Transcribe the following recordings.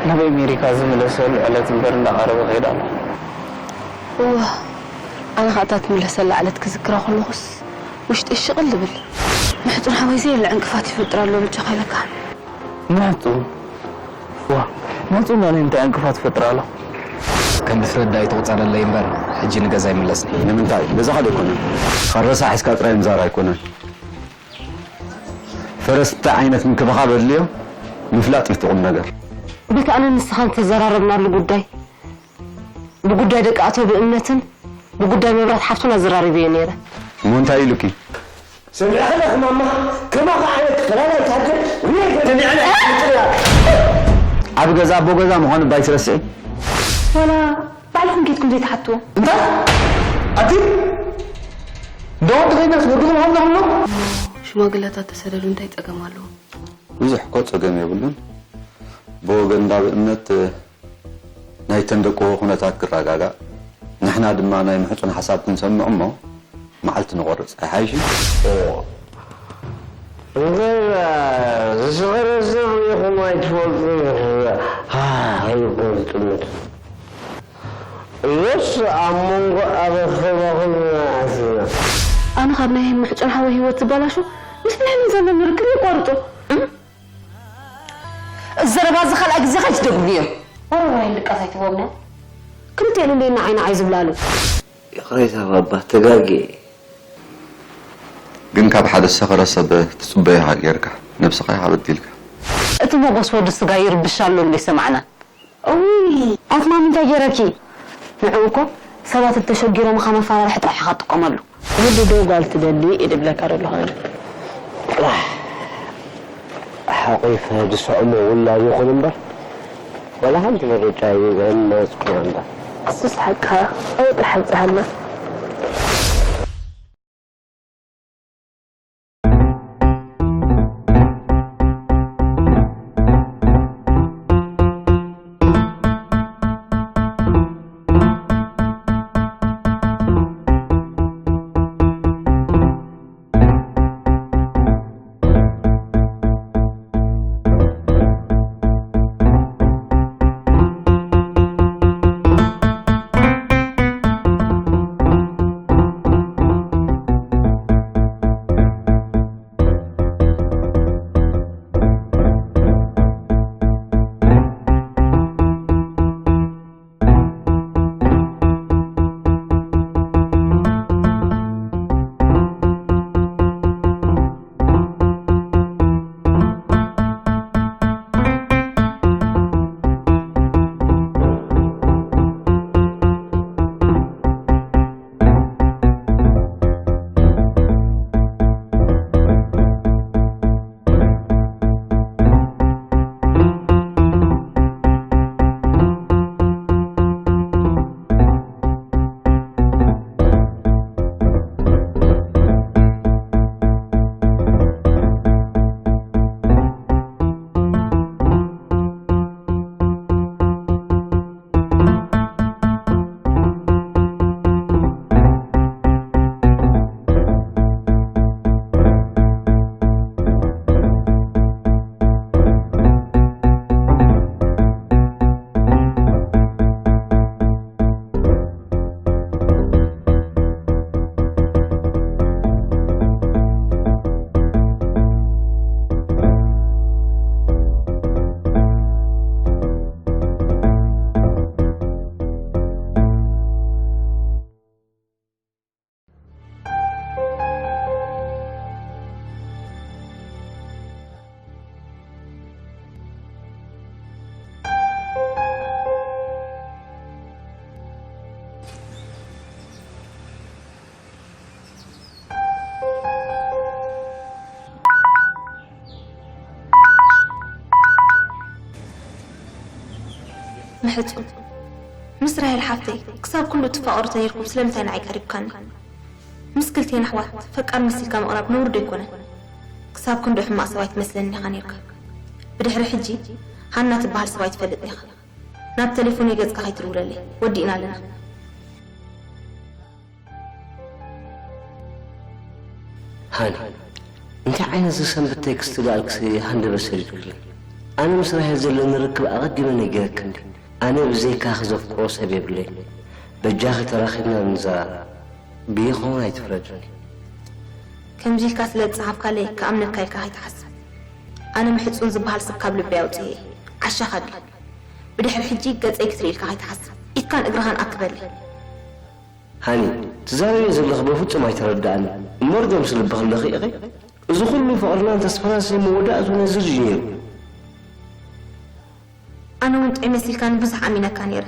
ናብ ኣሜሪካ ዝምለሰሉ ዕለት እምበር እንዳቐረበ ይኸይድ ኣሎ። እዋ፣ ኣነ ኸኣ እታ ትምለሰላ ዕለት ክዝክራ ከለኹስ ውሽጠይ ሽቕል ዝብል። ምሕጹን ሓወይ ዘየለ ዕንቅፋት ይፈጥር ኣሎ በጃኻ ኢለካ። ምሕጹ? ዋ፣ ምሕጹ ናነይ እንታይ ዕንቅፋት ይፈጥር ኣሎ? ከም ድፍረት ደኣ ኣይትቑጸረለይ እምበር፣ ሕጂ ንገዛ ይምለስ። ንምንታይ? ገዛኻ ዶ ኣይኮነን? ኸረሳ ሒዝካ ጥራይ ምዛር ኣይኮነን። ፈረስ እንታይ ዓይነት ምንክብኻብ ኣድልዮ ምፍላጥ እዩ እቲ ቁም ነገር። በቲ ኣነ ንስኻን ተዘራረብናሉ ጉዳይ፣ ብጉዳይ ደቂ ኣቶ ብእምነትን ብጉዳይ መብራት ሓፍቱን ኣዘራሪበዮ ነይረ። እሞ እንታይ ኢሉኪ? ሰሚዕኺ ዲኺ ማማ? ከማኻ ዓይነት ፈላላይት ሃገር ውየ ሰሚዕና ኣይፈልጥን ኢና። ዓቢ ገዛ ኣቦ ገዛ ምዃኑ እባ ኣይትረስዒ። ዋላ ባዕልኹም ኬድኩም ዘይትሓትዎ? እንታይ? ኣቲ? እንዳ ወዲ ኸይናስ ወድኹም ሃብና ኣሎ? ሽማግለታት ተሰደዱ እንታይ ጸገም ኣለዎ? ብዙሕ እኮ ጸገም የብሉን። ብወገን እንዳ ብእምነት ናይተን ደቅኹ ኩነታት ክረጋጋእ፣ ንሕና ድማ ናይ ምሕጹን ሓሳብ ክንሰምዕ እሞ መዓልቲ ንቖርጽ። ኣይሓይሽን? እዎ። እንተ ዝሰኸረ ሰብ ርኢኹም ኣይትፈልጡን ኢኹም። ሃ፣ ከይኮነ ዝጥምት። እዮስ ኣብ መንጎ ኣበኽባኹም ኣትና። ኣነ ካብ ናይ ምሕጹን ሓወይ ህይወት ዝበላሹ ምስ ንሕና ዘለኒ ርክብ የቋርጾ። እም? እዚ ዘረባ እዚ ካልኣይ ግዜኻ ኣይትደግምዮ። ወረወረ ኢልቃስ ኣይትህቦምና። ክልቲኤን እንዴና ዓይኒ ዓይ ዝብላሉ። ይቕሬታ ባባ፣ ተጋግየ። ግን ካብ ሓደ ዝሰኸረ ሰብ ትጽበዮ ኢኻ ጌርካ፣ ነብስኻ ኢኻ በዲልካ። እቲ ሞጎስ ወዲ ስጋ ይርብሽ ኣሎ እንዶ ይሰማዕና። እውይ፣ ኣቲ ማሚ እንታይ ገይረኪ? ንዕኡ እኮ ሰባት እንተሸጊሮምኻ መፈራርሒ ጥራሕ ኢኻ ትጥቀመሉ። ወዲ ዶ ጓል ትደሊ እየ ድብለካ ዘለኹ ኣነ። ጥራሕ ሓቒፈ ዝስዕሞ ውላድ ይኹን እምበር፣ ዋላ ሓንቲ ምርጫ ኣይመረጽኩን ኣንዳ። እሱስ ሓቅኻ፣ ኣብኡ ጥራሕ ኣብጽሓና። ምሕጹን፣ ምስ ራሄል ሓፍተይ ክሳብ ክንድኡ ትፋቐሩ ተነይርኩም ስለምንታይ ንዓይ ቀሪብካኒ? ምስ ክልቴን ኣሕዋት ፈቃር መሲልካ ምቕራብ ነውሪ ዶ ኣይኮነን? ክሳብ ክንድኡ ሕማቕ ሰብ ኣይትመስለንን ኢኻ ነይርካ። ብድሕሪ ሕጂ ሃና ትበሃል ሰብ ኣይትፈልጥን ኢኻ። ናብ ተሌፎነይ ገጽካ ከይትድውለለይ፣ ወዲእና ኣለና። ሃኒ፣ እንታይ ዓይነት ዘሰንብት ቴክስት ደኣልክሲ ሃንደበት ሰዲድክለይ? ኣነ ምስ ራሄል ዘለኒ ርክብ ኣቐዲመ ነጊረኪ እንዲ። ኣነ ብዘይካኺ ዘፍቅሮ ሰብ የብለይን። በጃኺ ተራኺብና ንዘራረብ። ብይኸውን ኣይትፍረድኒ። ከምዚ ኢልካ ስለ ዝጸሓፍካለይ ክኣምነካ ኢልካ ከይትሓስብ። ኣነ ምሕጹን ዝበሃል ሰብ ካብ ልበይ ኣውጽኤ እየ። ዓሻኻ ድዩ? ብድሕሪ ሕጂ ገጸይ ክትርኢ ኢልካ ከይትሓስብ። ኢድካን እግርኻን ኣክበለይ። ሃኒ፣ ትዛረብዮ ዘለኺ በፍጹም ኣይተረድኣንን። እሞ ርገምሲ ልብኺ ኣለኺ ኢኺ። እዚ ኩሉ ፍቕርናን ተስፋናን ስለ መወዳእትኡ ነዚ ድዩ ነይሩ? ኣነ እውን ጥዑይ መሲልካኒ ብዙሕ ኣሚነካ ነይረ።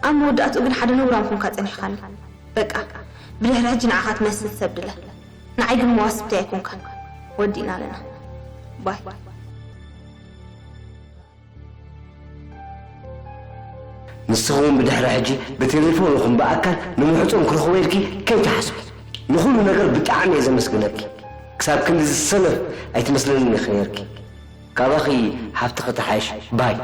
ኣብ መወዳእትኡ ግን ሓደ ነውራም ኮንካ ጸኒሕካኒ። በቃ፣ ብድሕሪ ሕጂ ንዓኻ ትመስል ሰብ ድለ። ንዓይ ግን መዋስብቲ ኣይኮንካን። ወዲእና ኣለና። ባይ። ንስኺ እውን ብድሕሪ ሕጂ ብቴሌፎን ይኹን ብኣካል ንምሕጹን ክረኽቦ ኢልኪ ከይትሓስቢ። ንኹሉ ነገር ብጣዕሚ እየ ዘመስግነኪ። ክሳብ ክንድዚ ሰነፍ ኣይትመስለንን ኢኺ ነይርኪ። ካባኺ ሓፍትኺ ትሓይሽ። ባይ።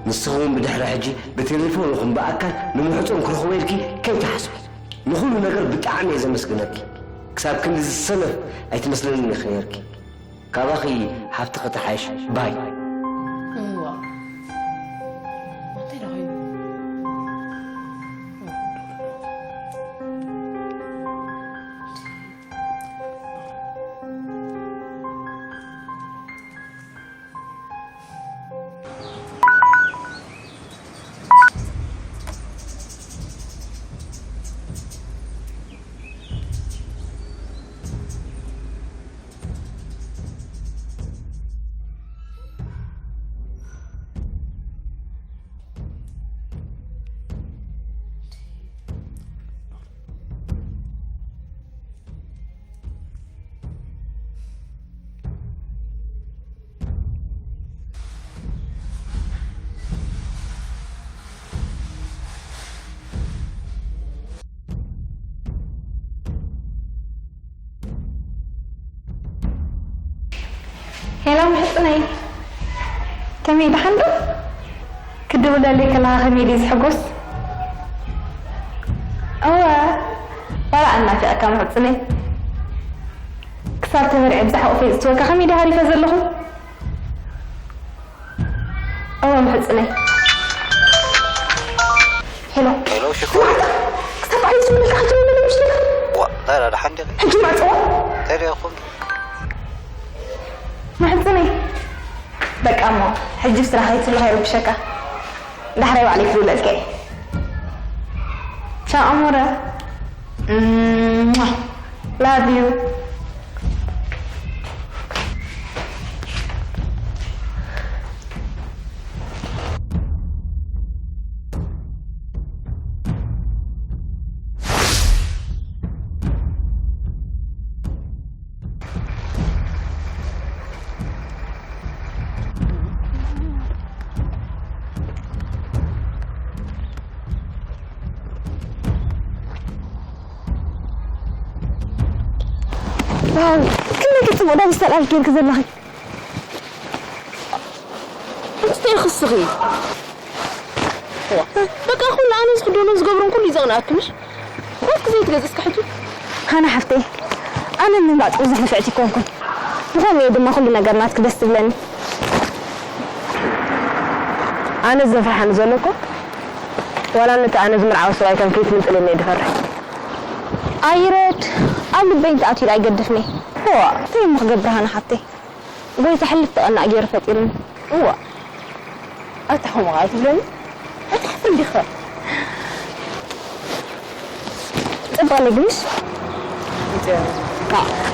ንስኺ እውን ብድሕሪ ሕጂ ብቴሌፎን ይኹን ብኣካል ንምሕጹን ክረኽቦ ኢልኪ ከይትሓስቢ። ንኹሉ ነገር ብጣዕሚ እየ ዘመስግነኪ። ክሳብ ክንድዚ ሰነፍ ኣይትመስለንን ኢኺ ነይርኪ። ካባኺ ሓፍትኺ ትሓይሽ። ባይ። እዋ። እንታይ ደኣ ኮይኑ? ሄሎ፣ ምሕጽነይ። ከመይ፣ ደሓን ዶ? ክድውለለይ ከለኻ ከመይ ድዩ ዝሕጎስ? እወ፣ ዋላ ኣናፊቐካ ምሕጽነይ። ክሳብ ተበርዐ ብዛሕ ቁፈይ ዝትወካ ከመይ ድዩ ሃሪፈ ዘለኹ? እወ፣ ምሕጽነይ። ሄሎ። ሄሎ፣ ሽኮር። ስማዕታ፣ ክሳብ ባዕለይ ዝምልካ ከይትብለኒ ምሽ ኢልካ? ዋ፣ ዳዳ፣ ደሓን ዲኺ? ሕጂ ማዕጽዋ። እንታይ ደኣ ይኹን? ምሕጽነይ። በቃ እሞ፣ ሕጂ ስራሕ ከይትብሎ ከይረብሸካ። ዳሕራይ ባዕለይ ክድውለልካ እየ። ቻው ኣሞረ። እምዋ። Love you። ዋው፣ ከመይ ጽቡቕ ዳንስ ተላልኪ ጌርኪ ዘለኺ። እንታይ ክስኺ? ዋ፣ በቃ ኩሉ ኣነ ዝኽደኖን ዝገብሮን ኩሉ ይዘቕንኣኪ ምሽ? ኮፍ ግዜ ትገዝእ እስከ ሕጂ። ሃና ሓፍተይ፣ ኣነ ንምባጽ ብዙሕ ንፍዕቲ ኣይኮንኩን። ብኸምኡ እየ ድማ ኩሉ ነገር ናትኪ ደስ ትብለኒ። ኣነ ዘፍርሓኒ ዘሎ እኮ፣ ዋላ ነቲ ኣነ ዝምርዓዎ ሰብኣይ ከም ከይትምንጥለኒ እየ ዝፈርሕ። ኣይረድ፣ ኣብ ልበይ እንተኣትዩ ኣይገድፍን እየ። ዋ፣ እንታይ እሞ ክገብር ሃና ሓፍተይ? ጎይታ ሕልፍ ተቐናእ ገይሩ ፈጢሩኒ። እዋ፣ ኣታ ከምኡ ከኣ ትብለኒ? ኣይትሓፍርን ዲኻ? ጽቡቕ ኣለግንሽ?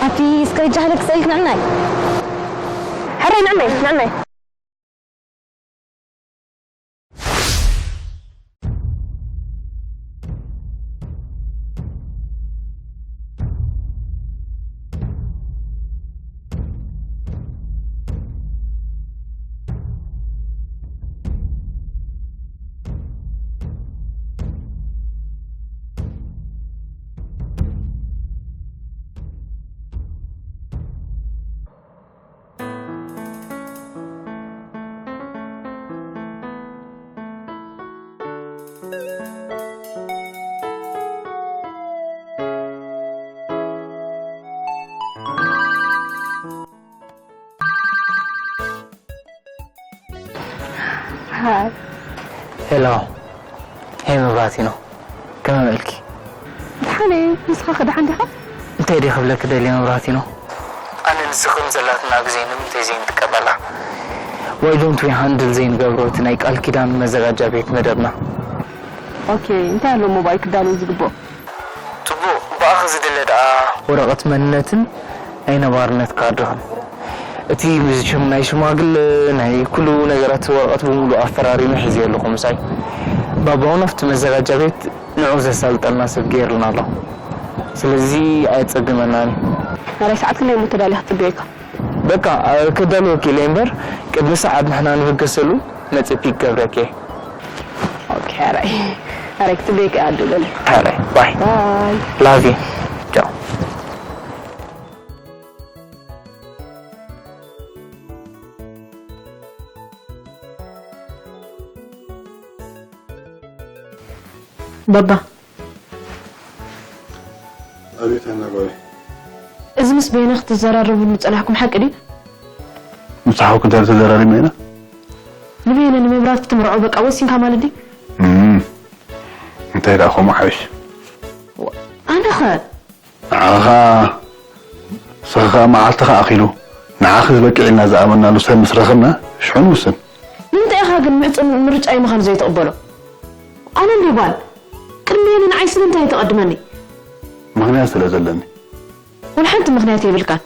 ኣቲ እስከ ጃህለ ክሰይት ንዕናይ። ሕራይ ንዕናይ፣ ንዕናይ። ሃይ። ሄሎ፣ ሄይ መብራህቲኖ፣ ከመይ ውዒልኪ? ደሓን እየ፣ ንስኻ ከ ደሓን ዲኻ? እንታይ ድየ ክብለኪ ደልየ መብራህቲኖ? ኣነ ንስኺ ከም ዘላትና ግዜ ንምንታይ ዘይንጥቀመላ? Why don't we handle ዘይንገብሮ እቲ ናይ ቃል ኪዳን መዘጋጃ ቤት መደብና? ኦኬ፣ እንታይ ኣሎ እሞ ብኣይ ክዳሎ ዝግብኦ? ጽቡቕ፣ ብኣኺ ዝድለ ደኣ ወረቐት መንነትን ናይ ነባርነት ካርድኽን። እቲ ብሽም ናይ ሽማግለ ናይ ኩሉ ነገራት ወረቐት ብምሉእ ኣፈራሪመ ሒዘዮ ኣለኹ ምሳይ። ባባውን ኣብቲ መዘጋጃ ቤት ንዑ ዘሳልጠልና ሰብ ገይሩና ኣሎ። ስለዚ ኣየጸግመናን እዩ። ናላይ ሰዓት ክንደይ እሞ ተዳሊኻ ክጽበየካ? በቃ፣ አ፣ ከዳልወኪ ኢለ እምበር፣ ቅድሚ ሰዓት ንሕና ንብገሰሉ መጽእ ፒክ ገብረኪ። ኦኬ፣ ኣራይ ኣራይ ክትብለይ ከ ኣዱ በለ። ኣራይ፣ ባይ። ባይ። Love you. ቻው። ባባ፣ ኣቤት ሃና ጓለይ። እዚ ምስ በየነ ክትዘራረብሉ ጸናሕኩም ሓቂ ድዩ? ምስ ሓውኪ እንታይ ተዘራሪብና ኢና? ንበየነ ንመብራት ክትምርዖ በቃ ወሲንካ ማለት ድዩ? እም፣ እንታይ ደኣ ከምኡ ሓይሽ። ኣነኸ ንዓኻ ንስኻ ከኣ መዓልትኻ ኣኺሉ ንዓኺ ዝበቅዕ ኢልና ዝኣመናሉ ሰብ ምስ ረኸብና ሽዑ ንውስን። ንምንታይ ኢኻ ግን ምሕጹን ምርጫይ ምዃኑ ዘይትቕበሎ? ኣነ እንዲ ጓል ቅድሚ በየነ ንዓይ ስለምንታይ እዩ ተቐድመኒ? ምኽንያት ስለ ዘለኒ። ወላ ሓንቲ ምኽንያት የብልካን።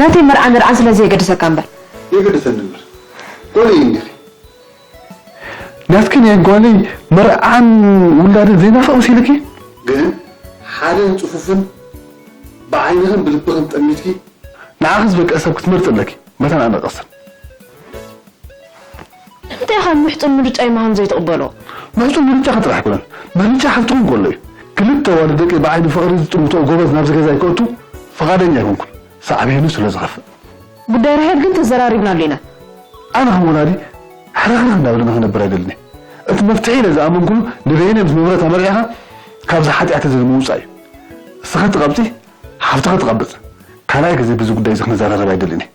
ናተይ መርዓ መርዓን ስለ ዘየገድሰካ እምበር። የገድሰኒ እምበር ጓለይ እኒኺ። ናትኪ ናይ ጓለይ መርዓን ውላድን ዘይናፍቕ መሲልኪ? ግን ሓደን ጽፉፍን ብዓይንኽን ብልብኽን ጠሚትኪ ንዓኺ ዝበቅዕ ሰብ ክትመርጺ ኣለኪ። መታን ኣነ ቀስን። ንምንታይ ኢኻ ምሕጹን ምርጫይ ምዃኑ ዘይትቕበሎ? ምሕጹን ምርጫ ጥራሕ ኣይኮነን፣ ምርጫ ሓፍትኹም ከሎ እዩ። ክልተ ኣዋልድ ደቂ ብዓይኒ ፍቕሪ ዝጥምትኦ ጎበዝ ናብዚ ገዛ ኣይከእቱ ፍቓደኛ ኣይኮንኩን፣ ሳዕቤኑ ስለ ዝኸፍእ። ጉዳይ ራሄል ግን ተዘራሪብናሉ ኢና። ኣነ ከም ወላዲ ሕርኽርኽ እንዳበለኒ ክነብር ኣይደልን እየ። እቲ መፍትሒ ኢለ ዝኣመንኩሉ ንበይነ ምስ መብረት ኣመርዒኻ ካብዚ ሓጢኣት እዚ ንምውፃእ እዩ። እስኻ ትቐብፂ፣ ሓፍትኻ ትቐብፅ። ካልኣይ ግዜ በዚ ጉዳይ እዚ ክንዘራረብ ኣይደልን እየ።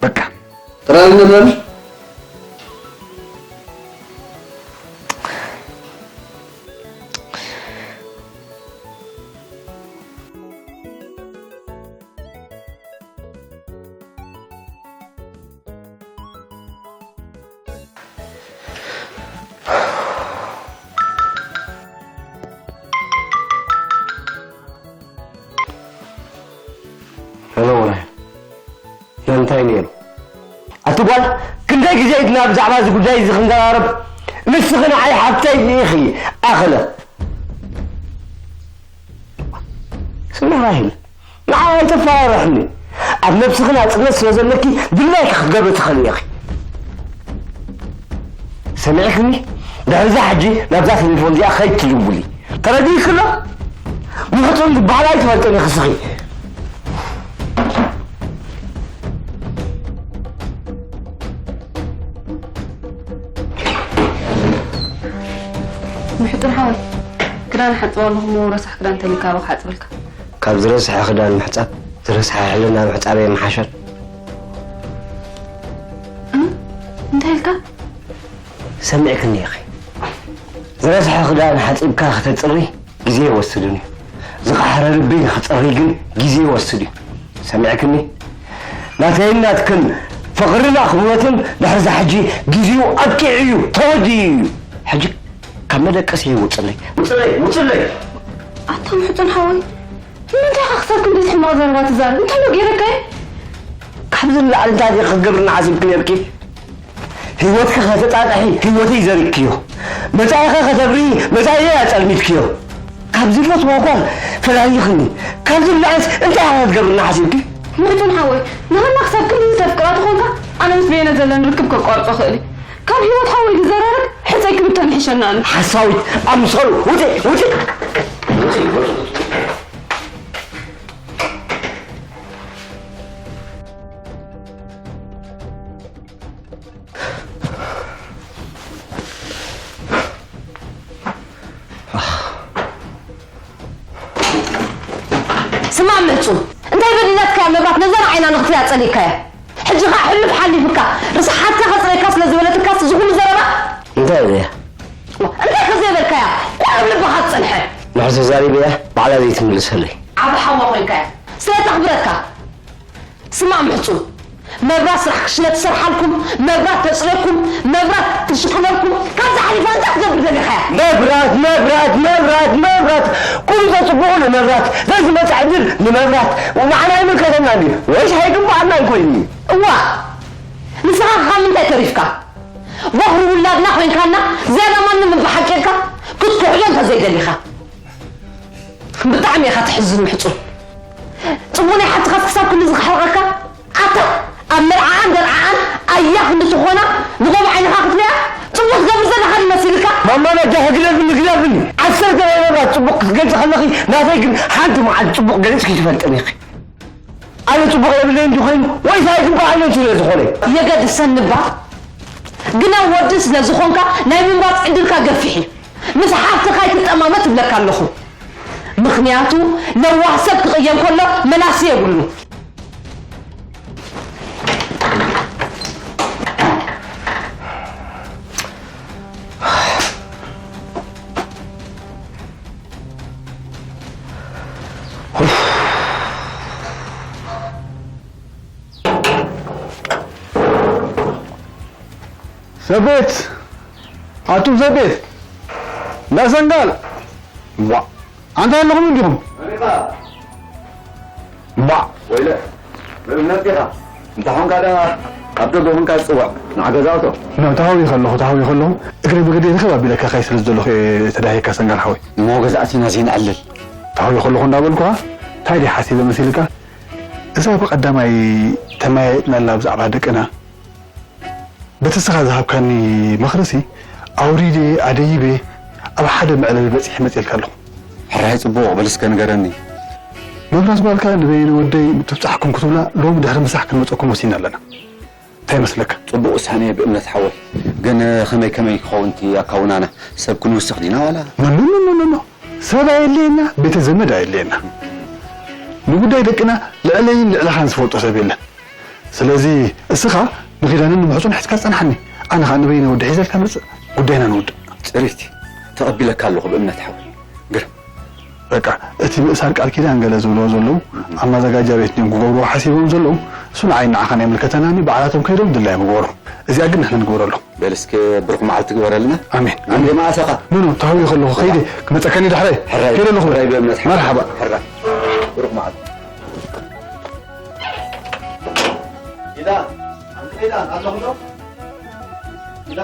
በቃ። ጥራይ ንነብር። ሄሎ ወራይ። ንምንታይ ነይሩ? ኣቲ ጓል፣ ክንደይ ግዜ ኢና ብዛዕባ እዚ ጉዳይ እዚ ክንዘራረብ? ንስኺ ንዓይ ሓፍተይ ኢኺ፣ ኣኽለ። ስምዒ ራሄል፣ ንዓይ ኣይተፈራርሕኒ። ኣብ ነብስኺ ናጽነት ስለ ዘለኪ ድላይኪ ክትገብሪ ትኽእሊ ኢኺ። ሰሚዕክኒ? ድሕርዛ ሕጂ ናብዛ ቴሌፎን እዚኣ ከይትድውሊ። ተረዲእክሎ? ምሕጹን ዝበሃል ኣይትፈልጥን ኢኺ እስኺ። ምሕጹን ሓወይ፣ ክዳን ሓጽብ ኣለኹ እሞ ረሳሕ ክዳን እንተሊካ ኣባኻ ሓጽበልካ። ካብ ዝረስሐ ክዳን ምሕጻብ፣ ዝረስሐ ሕልና ምሕጻብ ኣይምሓሸን? እም? እንታይ ኢልካ? ሰሚዕክኒ ኢኺ። ዝረስሐ ክዳን ሓጺብካ ከተጽሪ ግዜ ይወስድን እዩ። ዝኸሓረ ልቢ ንኽጸሪ ግን ግዜ ይወስድ እዩ። ሰሚዕክኒ? ናተይን ናትክን ፍቕርን ኣኽብሮትን ድሕርዚ ሕጂ ግዜኡ ኣብቂዑ እዩ፣ ተወዲኡ እዩ። ሕጂ ካብ መደቀሲ ውጽለይ፣ ውጽለይ፣ ውጽለይ። ኣታ ምሕጹን ሓወይ፣ ንምንታይ ኢኻ ክሳብ ክንድዚ ሕማቕ ዘረባ ትዛረብ? እንታይ ዶ ገይረካ እየ? ካብዚ ንላዕሊ እንታይ ዲኺ ክትገብርኒ ሓሲብኪ ነርኪ? ህይወትኪ ከተጣጥሒ ህይወተይ ዘሪግክዮ። መጻኢኺ ከተብርሂ መጻኢየይ ኣጸልሚትክዮ። ካብ ዝፈትዋ ጓል ፈላሊኽኒ። ካብዚ ንላዕሊስ እንታይ ኢኻ ክትገብርኒ ሓሲብኪ? ምሕጹን ሓወይ፣ ንሃና ክሳብ ክንድዚ ተፍቅራ ተኾንካ፣ ኣነ ምስ በየነ ዘለኒ ርክብ ከቋርጾ እኽእል እየ። ካብ ህይወት ሓወይ ክዘራረግ ሕጸይ ክብተን ይሕሸና ኣሎ። ሓሳዊት ኣምሰሉ፣ ውጺ፣ ውጺ። ስማዕ ምሕጹን፣ እንታይ በዲላትካ እያ መብራት ነዛ ንዓይና ንኽትሪኣ ጸሊእካያ? ሕጂ ኸኣ ሕሉፍ ሓሊፉካ፣ ርስሓትካ ከጽርየካ ስለ ዝበለትካስ እዚ ኹሉ ዘረባ? እንታይ ኢለያ? እንታይ ከዘይበልካያ? ቁሩብ ልብኻ ትጸንሐ። ንሕር ተዛሪበያ ባዕላ ዘይትምልሰለይ። ዓቢ ሓዋ ኮይንካያ። ስለ ተኽብረካ። ስማዕ ምሕጹን፣ መብራት ስራሕ ክሽነ ትሰርሓልኩም፣ መብራት ተጽርየኩም፣ መብራት ትሽቅለልኩም፣ ካብዚ ሓሊፋ እንታይ ክትገብር ደሊኻያ? መብራት፣ መብራት፣ መብራት፣ መብራት! ኩሉ ተጽብቑ ንመብራት፣ ዘዝመጽእ ዕድል ንመብራት! ንዓና ኣይምልከተናን እዩ፣ ወይስ ኣይግብኣናን ኮይኑ? እዋ፣ ንስኻ ካብ ምንታይ ተሪፍካ? ቦኽሪ ውላድና ኮይንካና፣ ዝያዳ ማንም ብሓቂርካ ክትክሕዶ እንተዘይደሊኻ። ብጣዕሚ ኢኻ ትሕዝን ምሕጹን። ጽቡቕ ናይ ሓትኻስ ክሳብ ክንድዚ ክሕርቐካ? ኣታ ኣብ መርዓኣን ደርዓኣን ኣያ ክንዲ ትኾና ንጎብ ዓይንኻ ክትሪኣ ጽቡቕ ትገብር ዘለኻ ድዩ መሲልካ? ማማ ነጃ ግደፍኒ፣ ግደፍኒ። ዓሰርተ ናይ መብራት ጽቡቕ ክትገልጺ ከለኺ ናተይ ግን ሓንቲ መዓልቲ ጽቡቕ ገሊጽኪ ትፈልጥን ኢኺ። ኣነ ጽቡቕ የብለይን ድዩ ኮይኑ ወይስ ኣይግብኣንን ስለ ዝኾነ? የገድሰኒ እባ። ግና ወዲ ስለ ዝኾንካ ናይ ምምራጽ ዕድልካ ገፊሕ እዩ። ምስ ሓፍትኻ ኣይትጠማመት እብለካ ኣለኹ። ምኽንያቱ ለዋህ ሰብ ክቕየም ከሎ መላሲ የብሉን። ሰቤት! ኣቱም ሰቤት! እንዳ ሰንጋል! ዋ! ኣንታ ኣለኹም እንዲኹም? ዋ! ወይለ፣ ብእምነት ዲኻ? እንተ ኾንካ ደኣ ኣብ ደገ ኾንካ ዝጽዋዕ፣ ንዓ ገዛ እቶ። ኖ፣ ተሃዊኸ ኣለኹ፣ ተሃዊኸ ኣለኹ። እግረ ብግዲ ርኽብ ኣቢለካ ካይ ስለ ዘለኹ እየ ተዳሂካ ሰንጋል ሓወይ። እሞ ገዛ ኣቲና ዘይንዕልል። ተሃዊኸ ኣለኹ እንዳበልኩኻ፣ እንታይ ድየ ሓሲበ መሲልካ? እዛ ብቐዳማይ ተመያየጥናላ ብዛዕባ ደቅና፣ በቲ እስኻ ዝሃብካኒ ምኽርሲ ኣውሪደ ኣደይበ ኣብ ሓደ መዕለቢ በጺሐ መጺኤልካ ኣለኹ። ሕራይ ጽቡቕ፣ በል እስከ ንገረኒ። መብራት ጓልካ ንበየነ ወደይ ምትብጻሕኩም ክትብላ ሎሚ ድሕሪ ምሳሕ ክንመጸኩም ወሲና ኣለና። እንታይ ይመስለካ? ጽቡቕ ውሳኔ ብእምነት ሓወይ። ግን ከመይ ከመይ ክኸውን እቲ ኣካውናና? ሰብ ክንውስኽ ዲና ዋላ? ኖ፣ ኖ፣ ኖ፣ ኖ፣ ኖ። ሰብ ኣየድልየና፣ ቤተ ዘመድ ኣየድልየና። ንጉዳይ ደቅና ልዕለይን ልዕለኻን ዝፈልጦ ሰብ የለን። ስለዚ እስኻ ንኺዳንን ንምሕጹን ሒዝካ ጸንሓኒ። ኣነ ኸኣ ንበይነ ወዲ ሒዘልካ መጽእ፣ ጉዳይና ንውድእ። ጽሪት፣ ተቐቢለካ ኣለኹ ብእምነት ሓወይ። ግርም። በቃ፣ እቲ ምእሳር ቃል ኪዳን ገለ ዝብልዎ ዘለዉ፣ ኣብ ማዘጋጃ ቤት ድዮም ክገብርዎ ሓሲቦም ዘለዉ፣ እሱ ንዓይ ንዓኻን ኣይምልከተናን እዩ፣ ባዕላቶም ከይዶም ድላዮም ይግበሩ። እዚኣ ግን ንሕና ንግበረሎም። በል እስከ ብሩኽ መዓልቲ ግበረልና። ኣሜን። ኣሜን። መዓሰኻ? ኖ፣ ኖ፣ ተሃውየ ከለኹ ኸይደ ክመጸካኒ ዳሕራይ። ሕራይ፣ ከይደ ኣለኹ። ሕራይ ብእምነት ሓወይ። መርሓባ። ሕራይ። ብሩኽ መዓልቲ። ኢዳ፣ ኣንቲ ኢዳ፣ ኣለኹ ዶ? ኢዳ።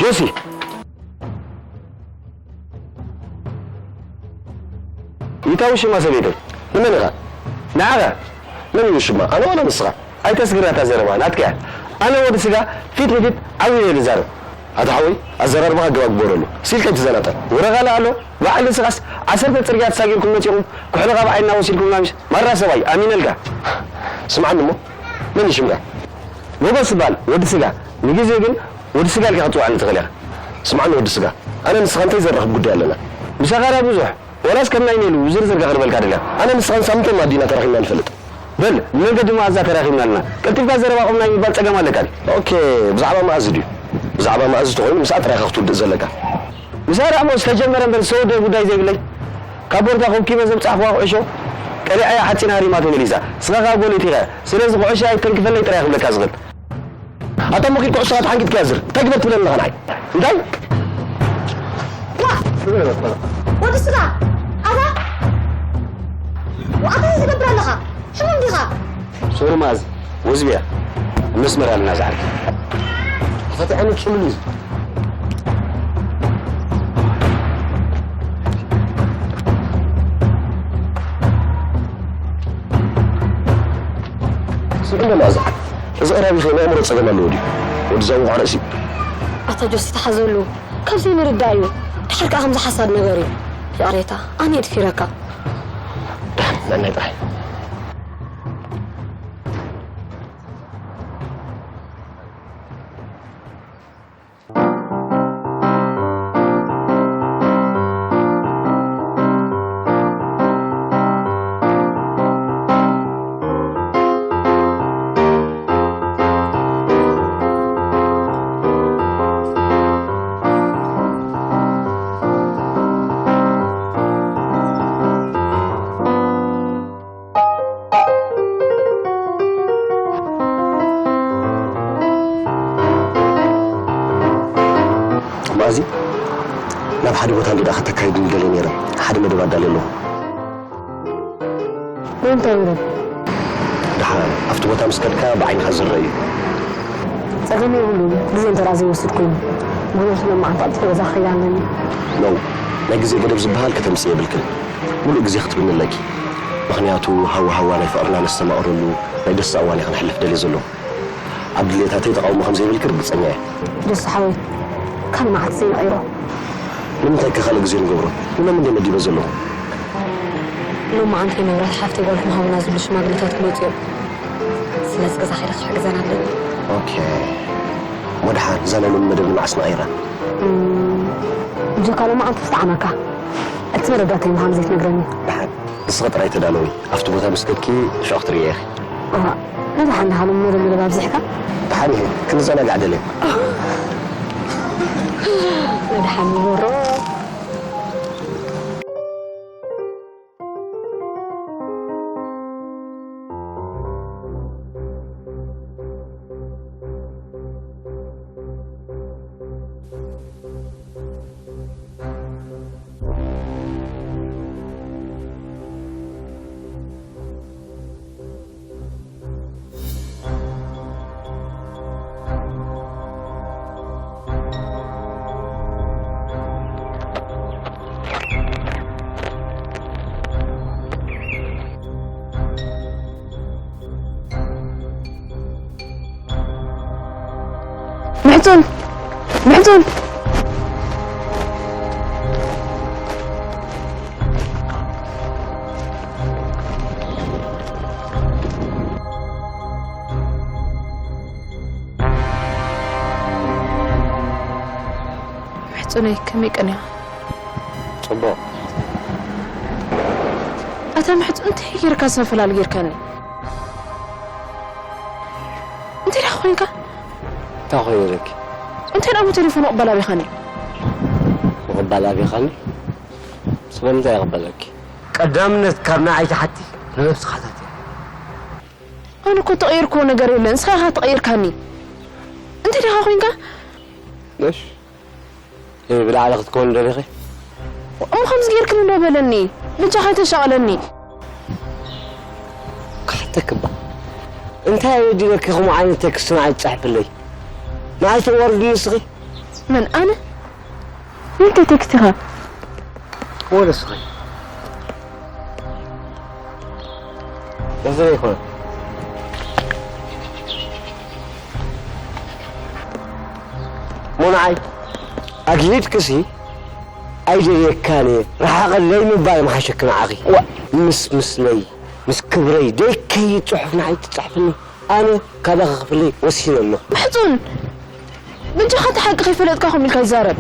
ጆሲ! ይታው ሽማ ሰበይተይ? ንመን ኢኻ? ንዓኻ? መን እዩ ሽማ? ኣነ ዋላ ንስኻ? ኣይተስግር ናታ ዘረባ፣ ናትካ እያ። ኣነ ወዲ ስጋ ፊት ንፊት ዓው ኢለ እየ ዝዛረብ። ኣታ ሓወይ፣ ኣዘራርባኻ ኣገባብ ግበረሉ። ሲልካ ኣይትዘናጠል። ወረ ካልእ ኣሎ? በዓል ንስኻስ ዓሰርተ ጽርግያ ተሳጊርኩም መጺኹም፣ ኩሕሊ ካብ ዓይንና ወሲድኩምና ምሽ? ማራ ሰብኣይ፣ ኣሚነልካ። ስምዓኒ እሞ፣ መን እዩ ሽምካ? ሞገስ ትበሃል፣ ወዲ ስጋ። ንግዜ ግን ወዲ ስጋ ኢልካ ክትጽውዓኒ ትኽእል ኢኻ። ስምዓኒ ወዲ ስጋ፣ ኣነ ንስኻ እንታይ ዘራኽብ ጉዳይ ኣለና? ምሳኻ ድኣ ብዙሕ፣ ዋላስ ከም ናይ ሜሉ ዝርዝር ከቕርበልካ ደልያ? ኣነ ንስኻን ሳምንት ማዲና ተራኺብና ንፈልጥ። በል፣ ብመንገዲ መኣዛ ተራኺብና ኣለና። ቀልጢፍካ ዘረባ ቁም ናይ ምባል ጸገም ኣለካ ድዩ? ኦኬ፣ ብዛዕባ መኣዚ ድዩ? ብዛዕባ መኣዚ ተኾይኑ ምስኣ ጥራይ ኢኻ ክትውድእ ዘለካ። ምሳኣ ደኣ እሞ ዝተጀመረ እምበር ዝተወደአ ጉዳይ ዘይብለይ። ካብ ቦርታ ኮብኪበ ዘብጻሕኩዋ ኩዕሾ ቀሊዓያ ሓጺና ሃሪማቶ መሊሳ። ንስኻ ከኣ ጎል እቲኻ። ስለዚ ኩዕሾ ኣይተንክፈለይ ጥራይ ክብለካ ዝኽእል። ኣታ እሞ ኪድ ኩዕሾኻ ተሓንጊጥካያ ዝር። እንታይ ግበር ትብለኒ ኣለኻ ንዓይ? እንታይ? ዋ! ወዲ ስጋ! ኣታ! ዋ፣ ኣታ እንታይ ትገብር ኣለኻ? ሕሙም ዲኻ? ሶሪ መኣዝ፣ ወዝቢ እያ። ኣብ መስመር ኣለና ዝዓርከይ። ኣታ እንታይ ዓይነት ጽሉል እዩ እዚ? ስምዒ መኣዝ፣ እዚ ቀራቢኺ ናይ ኣእምሮ ጸገም ኣለዎ ድዩ? ወዲ ዛዊ ቋዕ ርእሲ። ኣታ ጆሲ ተሓዘሉ፣ ካብ ዘይምርዳእ እዩ። ድሓር ከኣ ከምዚ ሓሳድ ነገር እዩ። ይቕሬታ፣ ኣነ እየ ድፊረካ። ደሓን፣ ነናይ ጥራይ። እንግዳ ከተካይድ ንደሊ ነይረ። ሓደ መደብ ኣዳልየ ኣለኹ። እንታይ መደብ? ደሓን ኣብቲ ቦታ ምስ ከድካ ብዓይንኻ ዝረአ እዩ። ጸገም የብሉን፣ ግዜ እንተ ዘይወስድ ኮይኑ። ምኽንያቱ ሎም መዓልቲ ቀልጢፈ ገዛ ክኸይድ ኣለኒ። ኖ፣ ናይ ግዜ ገደብ ዝበሃል ከተምጽእ የብልክን። ሙሉእ ግዜ ክትብኒ ኣለኪ። ምኽንያቱ ሃዋ ሃዋ ናይ ፍቕርና ነስተማቕረሉ ናይ ደስታ እዋን እየ ከነሕልፍ ደልየ ዘለኹ። ኣብ ድሌታተይ ተቓውሞ ከም ዘይብልኪ ርግጸኛ እየ። ደሱ ሓወይ፣ ካልእ መዓልቲ ዘይንቐይሮ። ንምንታይ ከ ካልእ ግዜ ንገብሮ? ንመን እንድየ መዲበ ዘለኹ? ሎማዓንቲ መብራት ሓፍተይ ጓል ክምሃቡና ዝብሉ ሽማግለታት ክመፁ እዮም። ስለዚ ገዛ ከይደ ክሕግዘን ኣለኒ። ኦኬ። እሞ ደሓን እዛ ናይ ሎሚ መደብ ንመዓስ ንቐይራ? እም፣ ብጀካ ሎማዓንቲ ክስጠዓመካ። እቲ መረዳእታ ምዃኑ ዘይትነግረኒ። ደሓን። ንስኺ ጥራይ ተዳለዊ። ኣብቲ ቦታ ምስ ከድኪ ሽዑ ክትርእየ ኢኺ። እዋ፣ ንደሓን ደሓን እሞ መደብ ኣብዚሕካ? ደሓን እየ። ክንዘናጋዕ ደልየ። ንደሓን ንበሮ። ምሕጹን! ምሕጹን! ምሕጹነይ ከመይ ቀኒኻ? ጽቡቕ። ኣታ ምሕጹን እንታይ ጌርካ ዝመፈላል ጌርካኒ? እንታይ ደኣ ኮይንካ? እንታይ ኮይነ ኢለኪ? እንታይ ደኣ ቴሌፎን ምቕባል ኣቢኻኒ? ምቕባል ኣቢኻኒ? ስለምንታይ ይቕበለኪ? ቀዳምነት ካብ ንዓይ ትሓቲ ንነብስኻ ታትያ። ኣነ እኮ ተቐይርክዎ ነገር የለን፣ ንስኻ ኢኻ ተቐይርካኒ። እንታይ ደኣ ኮይንካ? ነሽ? እይ ብላዕሊ ክትኮን ደሊኺ? እሞ ከምዚ ጌርክኒ ዶ በለኒ፣ በጃኻ ኣይተሻቕለኒ። ክሓተኪ እባ እንታይ ኣየድልየኪ ከምኡ ዓይነት ቴክስት ንዓይ ትጽሕፍለይ? ንዓይ ተዋርድኒ ንስኺ? መን ኣነ? እንታይ ቴክስት ኢኻ? ወለ ንስኺ? እዚ ኣይኮነን። ሞንዓይ ኣግሂድክሲ ኣይደልየካን እየ ርሓቐለይ ምባል ምሓሸኪ ንዓኺ። ዋእ ምስ ምስለይ ምስ ክብረይ ደይከይድ ጽሑፍ ንዓይ ትጽሕፍኒ ኣነ ካባኺ ክፍለይ ወሲነ ኣለኹ። ምሕጹን በጃኻ እቲ ሓቂ ከይፈለጥካ ከምኡ ኢልካ ይዛረብ።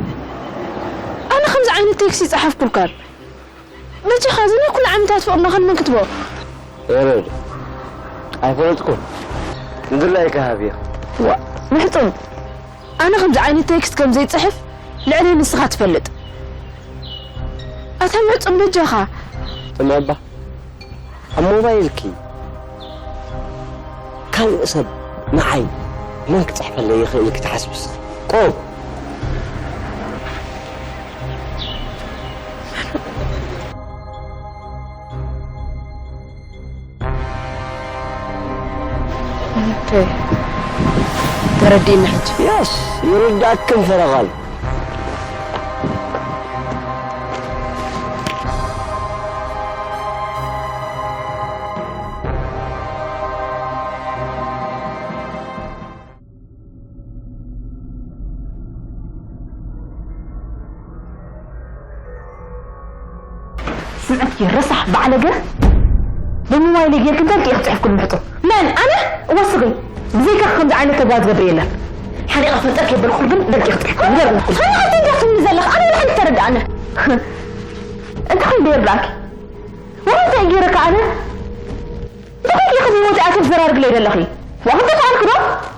ኣነ ከምዚ ዓይነት ቴክስት ይጸሓፍኩልካን። በጃኻ፣ እዚ ናይ ኩሉ ዓመታት ፍቕርና ከንመን ክትቦ? ኤረድ፣ ኣይፈለጥኩን። ንድላይካ ሃብዮ። ዋእ፣ ምሕጹን፣ ኣነ ከምዚ ዓይነት ቴክስት ከም ዘይጽሕፍ ልዕለይ ንስኻ ትፈልጥ። ኣታ ምሕጹን በጃኻ። ጥመባ፣ ኣብ ሞባይልኪ ካልእ ሰብ ንዓይ መን ክጽሕፈለይ ይኽእል ኢልኪ ትሓስቢ ንስኺ? ቆብ። ኦኬ። ተረዲእኒ ሕጂ። የስ፣ ይርዳእክን ፈረቓል። ስምዕቲ ረሳሕ ባዕለገ ብሞባይለይ ጌርክ እንታይ ደቂቕ ጽሕፍኩ ንምሕቶ? መን ኣነ? ወስኺ ብዘይካ ከምዚ ዓይነት ተግባር ዝገብር የለን። ሓሪቐ ፈልጠት የበልኩ ግን ደቂቕ ጽሕፍኩ ንገር ንኹል። ኣነ ሓንቲ እንዳትምኒ ዘለኽ ኣነ ወላ ሓንቲ ተረዳእነ። እንታይ ከም ደይርዳእኪ? ወላ እንታይ ገይረካ ኣነ? እንታይ ኢኺ ብህይወት ኣትዮም ዘራርግለይ ዘለኺ? ዋ፣ ክንደይ ከኣልክ ዶ?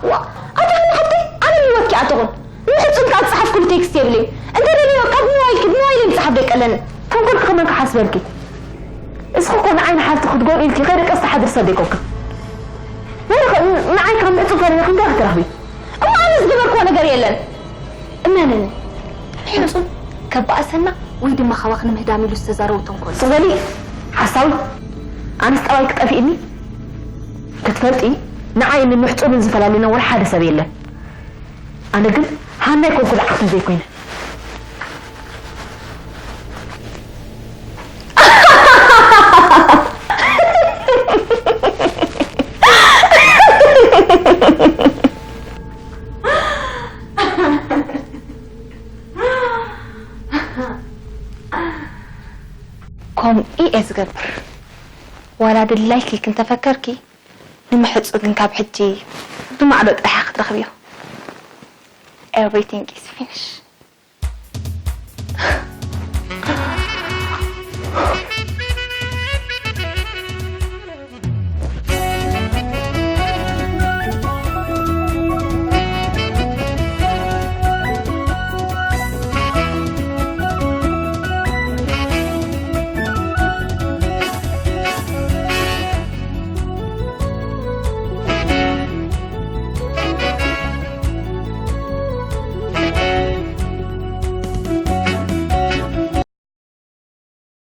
ዋ፣ ኣታ ሃኒ ሓብተይ፣ ኣነ ብህይወትኪ ኣትኹን። ንሕጹን ከኣ ዝጸሓፍኩሉ ቴክስት የብለይን። እንተ ደልዮ፣ ካብ ሞባይልኪ፣ ብሞባይለይ ምጽሓፍ ደቀለኒ። ተንኮልኪ ከመን ክሓስበልኪ? እስኺ እኮ ንዓይ ንሓፍቲ ክትጎድኡ ኢልኪ ከይደቀስቲ ሓድር ሰብ ደይኮንክን። ወረ ኸ፣ ን-፣ ንዓይ ካብ ምሕጹን ፈሪሕኺ እንታይ ክትረኽቢ? እሞ ኣነ ዝገበርክዎ ነገር የለን። እመንኒ። ሕጹን፣ ከባእሰና ወይ ድማ ካባኺ ንምህዳም ኢሉ ዝተዛረቦ ተንኮል። ስቕ በሊ ሓሳዊ። ኣነስ ጠባይኪ ጠፊእኒ ክትፈልጢ፣ ንዓይን ንምሕጹብን ዝፈላልየና ወላ ሓደ ሰብ የለን። ኣነ ግን ሃና ኣይኮንኩ ዝዓኽን ዘይኮይነ። ከምኡ እየ ዝገብር። ዋላ ድላይኪ ክንተፈከርኪ ንምሕጹ ግን ካብ ሕጂ ብማዕዶ ጥራሕ ክትረኽብዮ። Everything is finished.